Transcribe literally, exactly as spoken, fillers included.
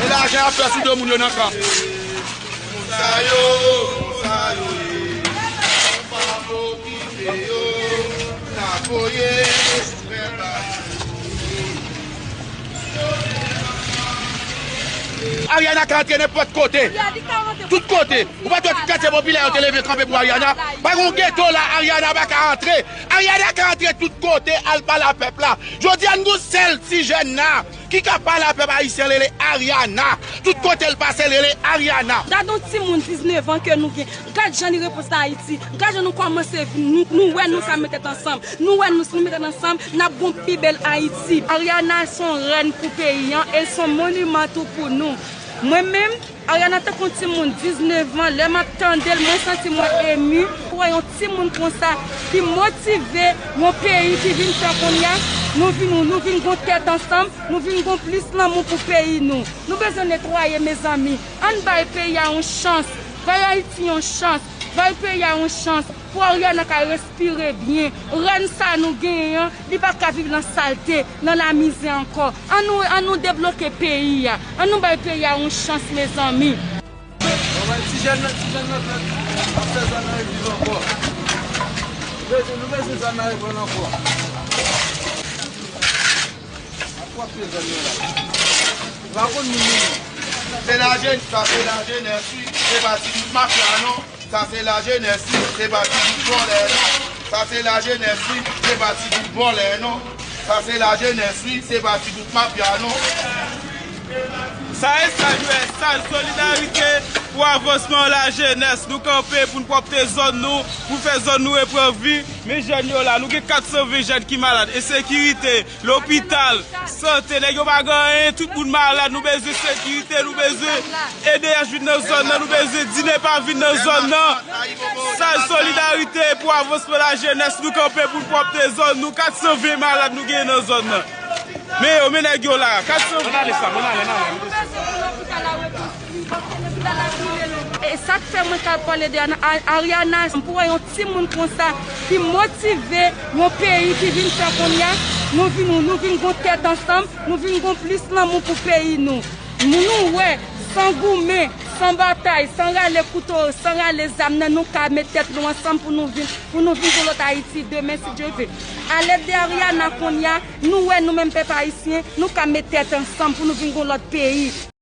E lajan y ap fè sou do moun yo nan kan. Sa yo, sa yo ye. Pa okipe yo, n ap voye fè bagay. Ariana ka antre nenpòt kote. Tout kote. Ou pa t wè tout katye popilè yo te leve kanpe pou Ariana? Pa gen yon geto la, Ariana pa ka antre. Ariana ka antre tout kote, al pale a pèp la. Jodi a, n gon sèl ti jèn la ki ka pale a pèp ayisyen, rele Ariana. Tout kote l pase, l rele Ariana. Gade yon timoun diznèf an ke nou gen. Gad jan li repoze Ayiti. Gad jan nou kòmanse vin. Nou, nou wè nou ka met tèt ansanm. Nou wè nou, si nou met tèt ansanm, n ap gon pi bèl Ayiti. Ariana se yon rèn pou peyi an e se yon moniman tou pou nou. Mwen menm, Ariana tankou yon timoun diznèf an, lè m ap tande l, mwen santi mwen emi. Pou wè yon timoun konsa ki motive yon peyi ki vin fè kounye a, nou vin, nou vin gon tèt ansanm, nou vin gon plis lanmou pou peyi nou. Nou bezwen netwaye, mezanmi. Ann bay peyi a yon chans. Bay Ayiti yon chans. Bay peyi a yon chans. Pou Ariana ka respire byen. Rèn sa nou genyen an, li pa ka viv nan salte, nan lamizè ankò. Ann nou, ann nou debloke peyi a. Ann nou bay peyi a yon chans, mezanmi. Bon, men ti jèn nan, ti jèn nan, ap fè zòn nan reviv ankò. Nou bezwen, nou bezwen zòn nan reprann ankò. Ap frape zòn nan la. Pa konn moun nou non. Se lajen, sa se lajenès wi. Se pa ti bout mafya non. Sa se lajenès wi. Se pa ti bout vòlè non. Sa se lajenès wi. Se pa ti bout vòlè non. Sa se lajenès wi. Se pa ti bout mafya non. Sa e sal, nou e sal solidarite pou avansman lajenès. Nou kanpe pou n pwòpte zòn nou, pou fè zòn nou repran vi. Men jèn yo la, nou gen kat san ven jèn ki malad. Ensekirite, lopital, sante, nèg yo pa gen anyen, tout moun malad, nou bezwen sekirite, nou bezwen ede a jwenn nan zòn nan, nou bezwen dine pa vin nan zòn nan. Sal solidarite pou avansman lajenès, nou kanpe pou n pwòpte zòn nou, kat san ven malad nou gen nan zòn nan. Men yo, men nèg yo la, kat san ven. Ann ale sa, ann ale, ann ale. E sa k fè mwen ka pale de Ana-, A-, Ariana, pou wè yon timoun konsa ki motive yon peyi ki vin fè kounye a, nou vin, nou vin gon tèt ansanm, nou vin gon plis lanmou pou peyi nou. Nou, nou wè, san goumen, san batay, san rale kouto, san rale zam nan, nou ka met tèt nou ansanm pou nou vin, pou nou vin gon lòt Ayiti demen, si Dye vle. A lèd de Ariana kounye a, nou wè nou menm pèp ayisyen, nou ka met tèt ansanm pou nou vin gon lòt peyi.